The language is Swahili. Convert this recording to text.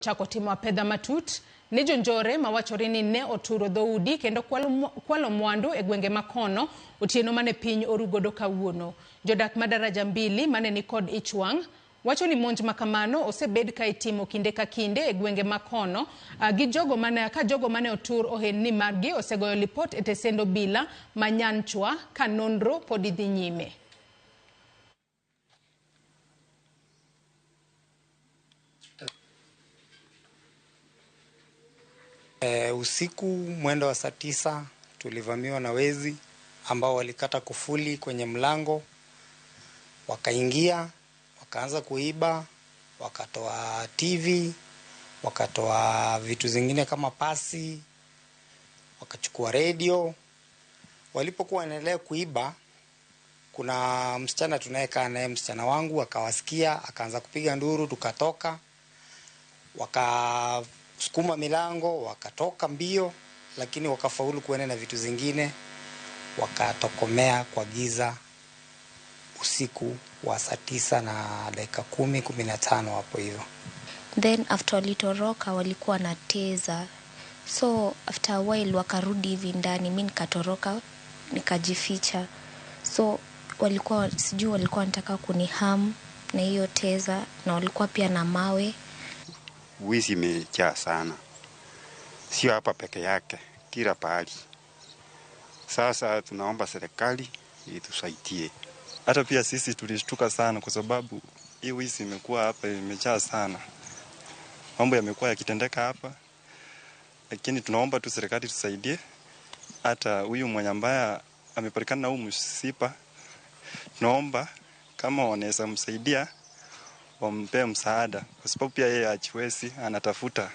Chako timo apedha matut ne jonjore mawachore ni ne oturo dhoudi kendo kwalo mwandu e gwenge makono otieno mane piny orugodo kawuono. Jodak ma daraja mbili mane ni kod ich wang' wacho ni monj makamano osebed ka itimo kinde ka kinde e gwenge makono gi jogo mane ka jogo mane otur ohendni margi osegoyo lipot e tesend obila ma Nyanchwa ka nonro pod dhi nyime. Usiku mwendo wa saa 9 tulivamiwa na wezi ambao walikata kufuli kwenye mlango, wakaingia, wakaanza kuiba, wakatoa TV, wakatoa vitu zingine kama pasi, wakachukua radio. Walipokuwa wanaendelea kuiba, kuna msichana tunayekaa naye, msichana wangu, akawasikia, akaanza kupiga nduru, tukatoka, wakasukuma milango, wakatoka mbio, lakini wakafaulu kuenda na vitu zingine, wakatokomea kwa giza usiku wa saa 9 na dakika 10, 15 hapo hivyo. Then after walitoroka walikuwa na teza. So after a while wakarudi hivi ndani, mimi nikatoroka nikajificha. So walikuwa sijui walikuwa wanataka kuniham na hiyo teza, na walikuwa pia na mawe. Wizi imejaa sana, sio hapa peke yake, kila pahali. Sasa tunaomba serikali itusaidie. Hata pia sisi tulishtuka sana kwa sababu hii wizi imekuwa hapa imejaa sana. Mambo yamekuwa yakitendeka hapa. Lakini tunaomba tu serikali tusaidie. Hata huyu mwenye ambaye amepatikana na huu msiba, tunaomba kama wanaweza msaidia wampe msaada, kwa sababu pia yeye hajiwezi, anatafuta.